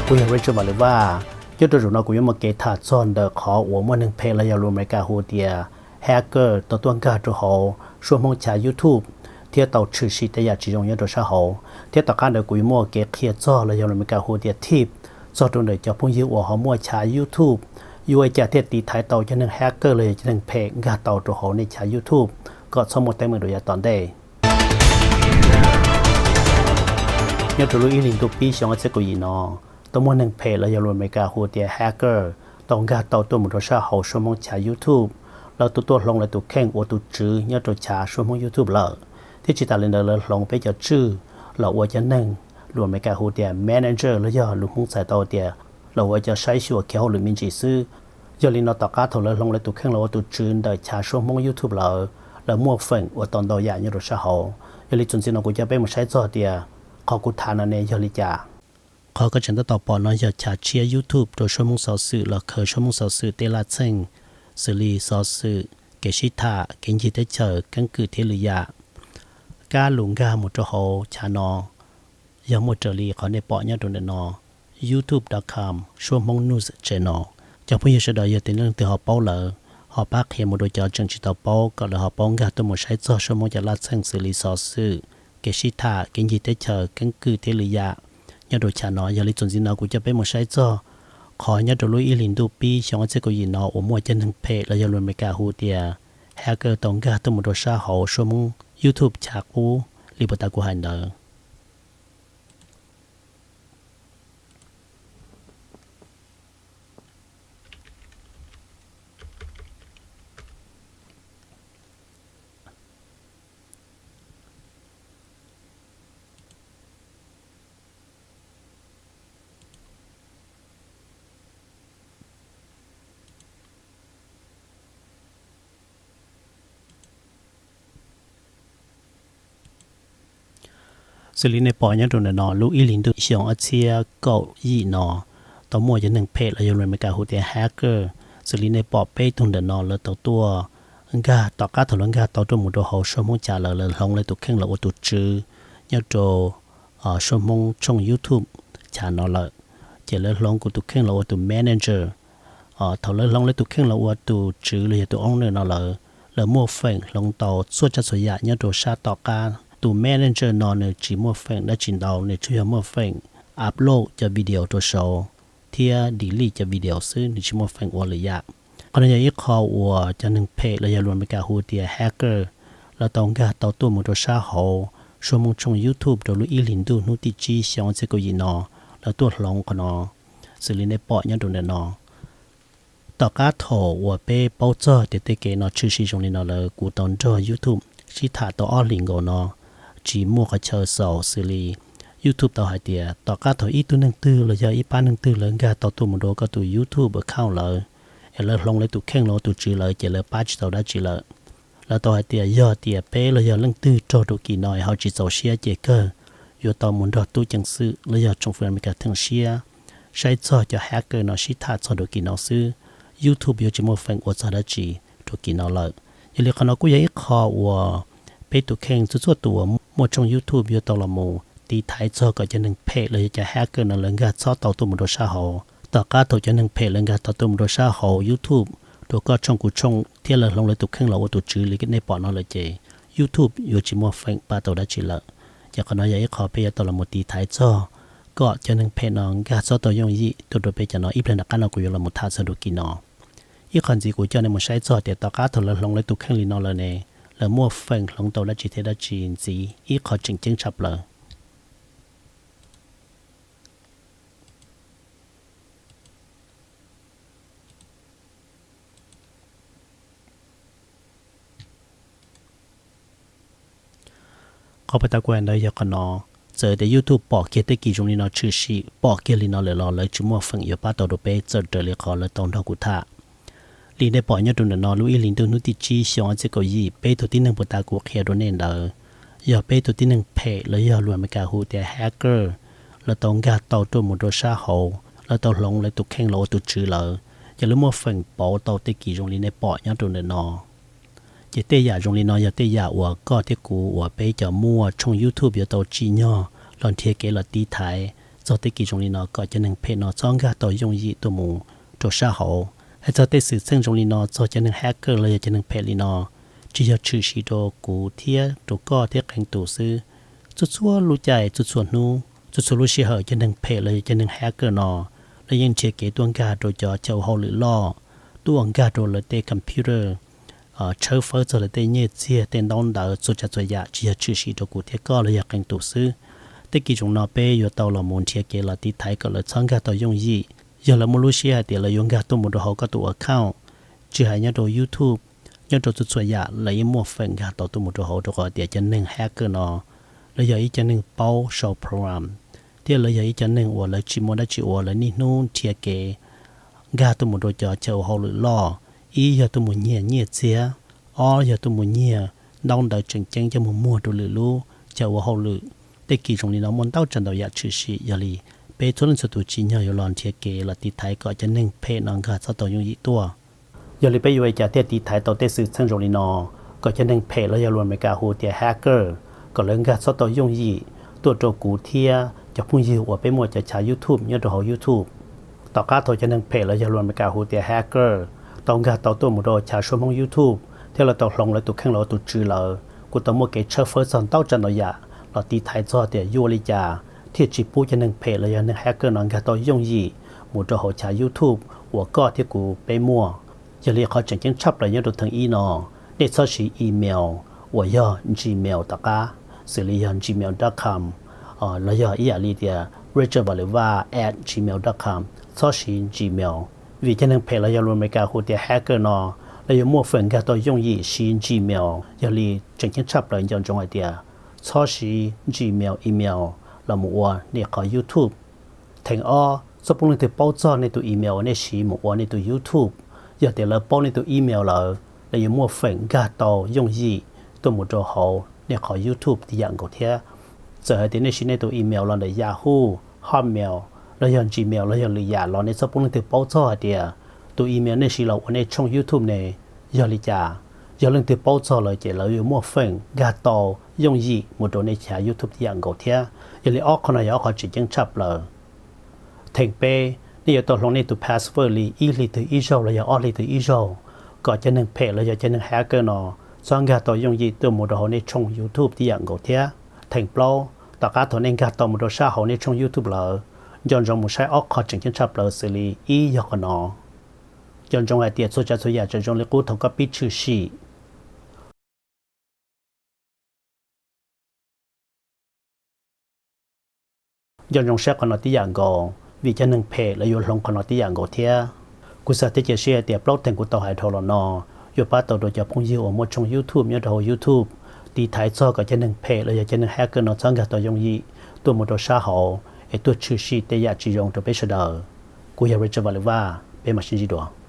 Kuv yog Rachel Malivaj. Nyob rau zaum no kuv yuav muaj kev tham txog ntawm qhov uas muaj neeg phem los yog lus Amelikas hu tias hacker tau tuaj nkag rau hauv suab Hmoob chav YouTube thiab tau tshwm sim tej yam tsis zoo nyob rau sab hauv. Thiab tom qab ntawd kuv yuav muaj kev qhia txog los yog lus Amelikas hu tias tip txog rau ntawm cov phooj ywg uas ho muaj chav YouTube, yuav ua cas thiaj tiv thaiv tau cov neeg hacker los yog cov neeg phem nkag tau rau hauv nej chav YouTube kom txhob muaj teeb meem rau yav tom ntej. Nyob rau lub ib hlis ntuj pib xyoo ob txhiab kaum yim no, tau muaj neeg phem los yog lus Amelikas hu tias hacker tau nkag tau tuaj mus rau sab hauv suab Hmoob chav YouTube. Lawv tau tuaj hloov lawv tus kheej ua tus tswv nyob rau chav suab Hmoob YouTube lawm, thiab tsis tas li ntawd lawv hloov peb cov tswj los ua cov neeg lus Amelikas hu tias manager los yog lus Hmoob txhais tau tias los ua cov saib xyuas khiav hauj lwm me ntsis xwb. Yog li no tom qab thaum lawv hloov lawv tus kheej los ua tus tswv ntawm chav suab Hmoob YouTube lawm, lawv muaj feem ua tau ntau yam nyob rau sab hauv. Yog li txuas ntxiv no kuv coj peb mus saib txog tias qhov kuv tham no ne yog li cas. Qhov koj tseem tab tom pom no yog chav tshiab YouTube rau suab Hmoob xov xwm los khaws suab Hmoob xov xwm tej laj txheej, xws li xov xwm, kev sib tham, kev ncig teb chaws, keeb kwm thiab lwm yam. Kab lus nkag mus rau hauv chav no yog muaj raws li qhov nej pom nyob rau ntawm no, youtube dot com suab Hmoob news channel. Cov phooj ywg sawv daws yog tias leej twg ho paub lawm, ho pab qhia mus rau cov tseem tsis tau paub kom lawv ho paub nkag tuaj mus saib txog suab Hmoob cov laj txheej xws li xov xwm, kev sib tham, kev ncig teb chaws, keeb kwm thiab lwm yam nyob rau chav no. Yog li txuas ntxiv no kuv coj peb mus saib txog qhov nyob rau lub ib hlis ntuj pib xyoo ob txhiab kaum yim no uas muaj cov neeg phem los yog lus Amelikas hu tias hacker tau nkag tuaj mus rau sab hauv suab Hmoob YouTube chav qub li puag ta kuv hais ntawd. Xws li nej pom nyob rau ntawm no, lub ib hlis ntuj xyoo ob txhiab kaum yim no tau muaj cov neeg phem los yog lus Amelikas hu tias hacker. Xws li nej pom peb tug ntawm no lawv tau tuaj nkag, tom qab thaum lawv nkag tau tuaj mus rau hauv suab Hmoob chav lawm, lawv hloov lawv tus kheej los ua tus tswv nyob rau suab Hmoob tshooj YouTube chav no lawm, ces lawv hloov kuv tus kheej los ua tus manager. Thaum lawv hloov lawv tus kheej los ua tus tswv los yog tus owner no lawm, lawv muaj feem hloov tau txhua tsav txhua yam nyob rau sab tom qab. Tus manager no nws tsis muaj feem dab tsi ntau, nws tsuas yog muaj feem upload cov video rau saud thiab delete cov video xwb, nws tsis muaj feem ua lwm yam. Qhov no yog ib qho uas cov neeg phem los yog lus Amelikas hu tias hacker, lawv tau nkag tau tuaj mus rau sab hauv suab Hmoob tshooj YouTube rau lub ib hlis ntuj hnub tim tsib xyoo ob txhiab kaum yim no, lawv tuaj hloov qhov no xws li nej pom nyob rau ntawm no. Tom qab thaum uas peb paub txog tias tej kev no tshwm sim zoo li no lawm, kuv tau nrog YouTube sib tham tau ob hlis nkaus no tsis muaj qhov chaw xaus, xws li YouTube tau hais tias tom qab thaum ib tug neeg twg los yog ib pab neeg twg lawv nkag tau tuaj mus rau koj tus YouTube account lawm, es lawv hloov lawv tus kheej los ua tus tswv lawm ces lawv pab tsis tau dab tsi lawm. Lawv tau hais tias yog tias peb los yog leej twg raug rau kis no es ho tsis txaus siab ces kawg yuav tau mus nrog tub ceev xwm los yog tsoom fwv Amelikas theem siab saib txog cov hacker no sib tham txog rau kis no xwb. YouTube yuav tsis muaj feem ua txog dab tsi rau kis no lawm. Yog li qhov no kuj yog ib qho uas peb tus kheej txhua txhua tus uas muaj tshooj YouTube yuav tau los mus tiv thaiv txog kom cov neeg phem los yog cov hacker no lawv nkag txhob tau tuaj mus rau sab hauv. Tom qab thaum cov neeg phem lawv nkag tau tuaj mus rau sab hauv YouTube rau koj tshooj kuv tshooj thiab lawv hloov lawv tus kheej los ua tus tswv li nej pom no lawm ces YouTube yuav tsis muaj feem pab tau dab tsi lawm. Ces qhov no yog ib qho peb yuav tau los mus tiv thaiv txog kom cov neeg phem no nkag txhob tau yooj yim tuaj rau peb cov no. Ib pliag nram qab no kuv yuav los mus tham txog rau kis no. Ib qho ntxiv kuv coj nej mus saib txog tias tom qab thaum lawv hloov lawv tus kheej li no lawm ne, lawv muaj feem hloov tau dab tsi thiab dab tsi ntxiv, ib qho tseem ceeb tshaj plaws. Qhov puag ta kuv hais ntawd yog qhov no, txawm tias YouTube pom kiag tej kis zoo li no tshwm sim, pom kiag li no lawm los lawv tsis muaj feem yuav pab tau rau peb txawm raws li qhov lawv tau nrog kuv tham. Li nej pom nyob rau ntawm no, lub ib hlis ntuj hnub tim tsib xyoo ob txhiab kaum yim, peb tug tib neeg puag ta kuv qhia rau nej ntawd yog peb tug tib neeg phem los yog lus Amelikas hu tias hacker, lawv tau nkag tau tuaj mus rau sab hauv, lawv tau hloov lawv tus kheej los ua tus tswv lawm, ces lawv muaj feem pauv tau tej kis zoo li nej pom nyob rau ntawm no. Ces tej yam zoo li no yog tej yam uas koj thiab kuv uas peb cov muaj tshooj YouTube yuav tau tsim nyog los nrhiav kev los tiv thaiv txog tej kis zoo li no kom cov neeg phem no txhob nkag tau yooj yim tuaj mus rau sab hauv. Hais txog tej xwm txheej zoo li no txog cov neeg hacker los yog cov neeg phem li no, tsis yog tshwm sim rau kuv thiab rau koj thiab qee tus xwb. Txhua txhua lub caij, txhua txhua hnub, txhua txhua lub sij hawm cov neeg phem los yog cov neeg hacker no lawv yeej nrhiav kev tuaj nkag rau cov chaw ua hauj lwm loj, tuaj nkag rau lawv tej computer, tshawb fawb txog lawv tej nyiaj txiag, tej ntaub ntawv, txhua tsav txhua yam, tsis yog tshwm sim rau kuv thiab koj los yog qee tus xwb. Tej kis zoo no peb yuav tau los mus nrhiav kev los tiv thaiv kom lawv txhob nkag tau yooj yim. Yog lawv muaj lub siab hais tias lawv yuav nkag tuaj mus rau hauv koj tus account, tsis hais nyob rau YouTube, nyob rau txhua txhua yam lawv yeej muaj feem nkag tau tuaj mus rau hauv, rau qhov tias cov neeg hacker no lawv yog ib cov neeg paub sau program, thiab lawv yog ib cov neeg uas lawv tsis muaj dab tsi ua, lawv niaj hnub nrhiav kev nkag tuaj mus rau cov chaw ua hauj lwm loj. Ib yog tuaj mus nyiag nyiaj txiag, ob yog tuaj mus nyiag ntaub ntawv tseem ceeb coj mus muag rau lwm lub chaw ua hauj lwm. Tej kis zoo li no muaj ntau tsav ntau yam tshwm sim, yog li peb txhua leej txhua tus tsim nyog yuav los nrhiav kev los tiv thaiv kom cov neeg phem no nkag txhob tau yooj yim tuaj. Yog li peb yuav ua li cas thiaj tiv thaiv tau tej xwm txheej zoo li no kom cov neeg phem los yog lus Amelikas hu tias hacker, kom lawv nkag txhob tau yooj yim tuaj rau kuv thiab cov phooj ywg uas peb muaj cov chav YouTube nyob rau hauv YouTube? Tom qab thaum cov neeg phem los yog lus Amelikas hu tias hacker tau nkag tau tuaj mus rau chav suab Hmoob YouTube thiab lawv tau hloov lawv tus kheej los ua tus tswv lawm, kuv tau muaj kev tshawb fawb txog ntau tsav ntau yam los tiv thaiv txog tias yuav ua li cas thiaj tsis pub cov neeg phem los yog neeg hacker no nkag tau yooj yim mus rau hauv chav YouTube uas koj thiab kuv peb muaj. Yog li qhov tseem ceeb tshaj plaws nyob rau theem ib no, nej txhob siv email uas yog Gmail tom qab, xws li yog gmail dot com los yog ib yam li tias Rachel Voliva at gmail dot com. Txhob siv Gmail, vim cov neeg phem los yog lus Amelikas hu tias hacker no lawv yuav muaj feem nkag tau yooj yim siv Gmail. Yog li tseem ceeb tshaj plaws nco ntsoov hais tias txhob siv Gmail email los mus ua nej qhov YouTube. Theem ob, txhob pub leej twg paub txog nej tus email uas nej siv mus ua nej tus YouTube. Yog tias lawv paub nej tus email lawm, lawv yuav muaj feem nkag tau yooj yim tuaj mus rau hauv nej qhov YouTube tib yam nkaus thiab. Txawm hais tias nej siv nej tus email los ntawm Yahoo, Hotmail, los yog Gmail los yog lwm yam los nej txhob pub leej twg paub txog hais tias tus email nej siv los ua nej tshooj YouTube ne. Yog li cas, yog leej twg paub txog lawm ces lawv yuav muaj feem nkag tau yooj yim mus rau nej chav YouTube tib yam nkaus thiab. Yog li ob qho no yog ob qho tseem ceeb tshaj plaws. Theem peb, nej yuav tau hloov nej tus password li ib hlis twg ib zaug los yog ob hlis twg ib zaug, kom cov neeg phem los yog cov neeg hacker no txhob nkag tau yooj yim tuaj mus rau hauv nej tshooj YouTube tib yam nkaus thiab. Theem plaub, tom qab thaum nej nkag tau mus rau sab hauv nej tshooj YouTube lawm, nco ntsoov mus saib ob qho tseem ceeb tshaj plaws xws li ib yog qhov no. Nco ntsoov hais tias txhua tsav txhua yam tseem zoo li qub thaum koj pib tshwm sim. Nco ntsoov saib qhov no tib yam nkaus, vim cov neeg phem lawv yuav hloov qhov no tib yam nkaus thiab. Kuv xav thiab cia siab hais tias plaub theem kuv tau hais dhau los no yuav pab tau rau cov phooj ywg uas muaj tshooj YouTube nyob rau hauv YouTube tiv thaiv txog kom cov neeg phem los yog cov neeg hacker no txhob nkag tau yooj yim tuaj mus rau sab hauv es tuaj tshwm sim tej yam tsis zoo rau peb sawv daws. Kuv yog Rachel Voliva, peb mam sib ntsib dua.